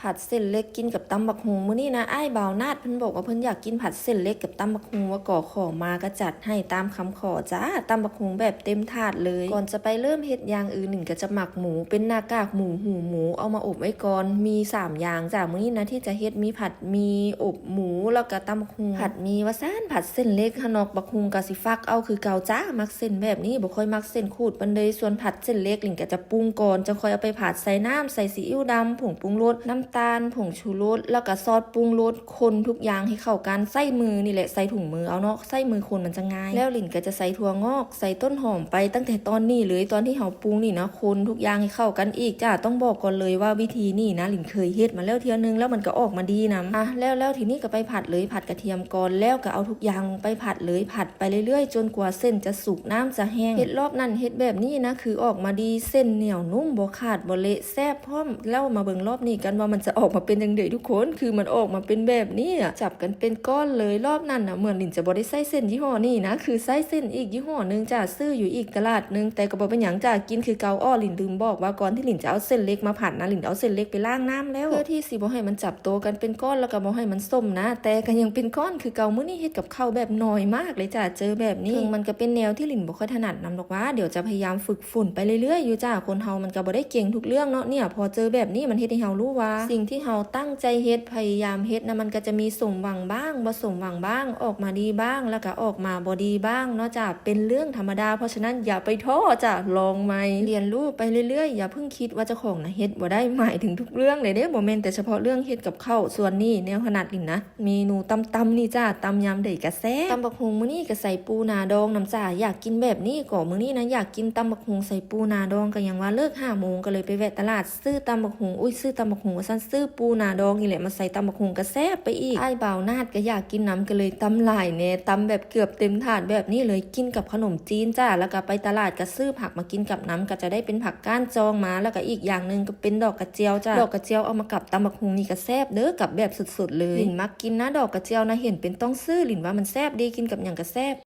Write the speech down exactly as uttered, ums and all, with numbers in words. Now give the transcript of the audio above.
ผัดเส้นเล็กกินกับตำบักหุ่ง มื้อนี้นะ อ้ายบ่าวนาดเพิ่นบอกว่าเพิ่นอยากกินผัดเส้นเล็กกับตำบักหุ่ง ว่าก่อขอมาก็จัดให้ตามคำขอจ้า ตำบักหุ่งแบบเต็มถาดเลย ก่อนจะไปเริ่มเฮ็ดอย่างอื่น หลินก็จะหมักหมู เป็นหน้ากากหมู หูหมู เอามาอบไว้ก่อน มีสามอย่างจ้า มื้อนี้นะที่จะเฮ็ด มีผัดหมี่ อบหมู แล้วก็ตำบักหุ่ง ผัดหมี่ว่าซั่น ผัดเส้นเล็กหะนอก บักหุ่งก็สิฟักเอาคือเก่าจ้า มักเส้นแบบนี้ บ่ค่อยมักเส้นขูดปานใด ส่วนผัดเส้นเล็ก หลินก็จะปรุงก่อน จั่งค่อยเอาไปผัด ใส่น้ำ ใส่ซีอิ๊วดำ ผงปรุงรส น้ำตาล ผงชูรส แล้วก็ซอสปรุงรส คนทุกอย่างให้เข้ากัน ใส่มือนี่แหละ ใส่ถุงมือเอาเนาะ ใส่มือคนมันจะง่าย แล้วหลินก็จะใส่ถั่วงอก ใส่ต้นหอมไปตั้งแต่ตอนนี้เลย ตอนที่เฮาปรุงนี่นะ คนทุกอย่างให้เข้ากันอีกจ้า ต้องบอกก่อนเลยว่าวิธีนี้นะ หลินเคยเฮ็ดมาแล้วเทื่อนึง แล้วมันก็ออกมาดีนำ อ่ะ แล้ว แล้วทีนี้ก็ไปผัดเลย ผัดกระเทียมก่อน แล้วก็เอาทุกอย่างลงไปผัดเลย ผัดไปเรื่อยๆ จนกว่าเส้นจะสุก น้ำจะแห้ง เฮ็ดรอบนั้นเฮ็ดแบบนี้นะ คือออกมาดี เส้นเหนียวนุ่ม บ่ขาด บ่เละ แซ่บพร้อม แล้วมาเบิ่งรอบนี้กันว่ามันจะออกมาเป็นจั่งใดทุกคน คือมันออกมาเป็นแบบนี้อะ จับกันเป็นก้อนเลย รอบนั้นน่ะ เหมือนหลินจะบ่ได้ใส่เส้นยี่ห้อนี้นะ คือใส่เส้นอีกยี่ห้อหนึ่งจ้า ซื้ออยู่อีกตลาดหนึ่ง แต่ก็บ่เป็นหยังจ้า กินคือเก่า อ้อ หลินลืมบอกว่าก่อนที่หลินจะเอาเส้นเล็กมาผัดนะ หลินเอาเส้นเล็กไปล้างน้ำแล้ว เพื่อที่สิบ่ให้มันจับตัวกันเป็นก้อน แล้วก็บ่ให้มันส้มนะ แต่ก็ยังเป็นก้อนคือเก่า มื้อนี้เฮ็ดกับข้าวแบบน้อยมากเลยจ้า เจอแบบนี้ ซึ่งมันก็เป็นแนวที่หลินบ่ค่อยถนัดนำดอกว่า เดี๋ยวจะพยายามฝึกฝนไปเรื่อยๆ อยู่จ้า คนเฮามันก็บ่ได้เก่งทุกเรื่องเนาะ เนี่ย พอเจอแบบนี้มันเฮ็ดให้เฮารู้ว่า สิ่งที่เฮาตั้งใจเฮ็ด พยายามเฮ็ดนะ มันก็จะมีสมหวังบ้าง บ่สมหวังบ้าง ออกมาดีบ้าง แล้วก็ออกมาบ่ดีบ้างเนาะจ้า เป็นเรื่องธรรมดา เพราะฉะนั้นอย่าไปท้อจ้า ลองใหม่ เรียนรู้ไปเรื่อยๆ อย่าเพิ่งคิดว่าเจ้าของนะเฮ็ดบ่ได้ หมายถึงทุกเรื่องเลยเด้ บ่แม่นแต่เฉพาะเรื่องเฮ็ดกับข้าว ส่วนนี้แนวถนัดหลินนะ เมนูตำๆ นี่จ้า ตำยามใดก็แซ่บ ตำบักหุ่งมื้อนี้ก็ใส่ปูนาดองนำจ้า อยากกินแบบนี้ก็มื้อนี้นะ อยากกินตำบักหุ่งใส่ปูนาดอง ก็ยังว่าเลิกห้าโมงก็เลยไปแวะตลาด ซื้อตำบักหุ่ง อุ้ย ซื้อตำบักหุ่งว่าซั่น ซื้อปูนาดองนี่แหละมาใส่ตำบักหุ่งก็แซ่บไปอีก อ้ายบ่าวนาดก็อยากกินนำก็เลยตำหลายแน่ ตำแบบเกือบเต็มถาดแบบนี้เลย กินกับขนมจีนจ้า แล้วก็ไปตลาดก็ซื้อผักมากินกับนำ ก็จะได้เป็นผักก้านจองมา แล้วก็อีกอย่างหนึ่งก็เป็นดอกกระเจียวจ้า ดอกกระเจียวเอามากับตำบักหุ่งนี่ก็แซ่บเด้อ กับแบบสดๆ เลย หลินมักกินนะดอกกระเจียวนะ เห็นเป็นต้องซื้อ หลินว่ามันแซ่บดี กินกับหยังก็แซ่บ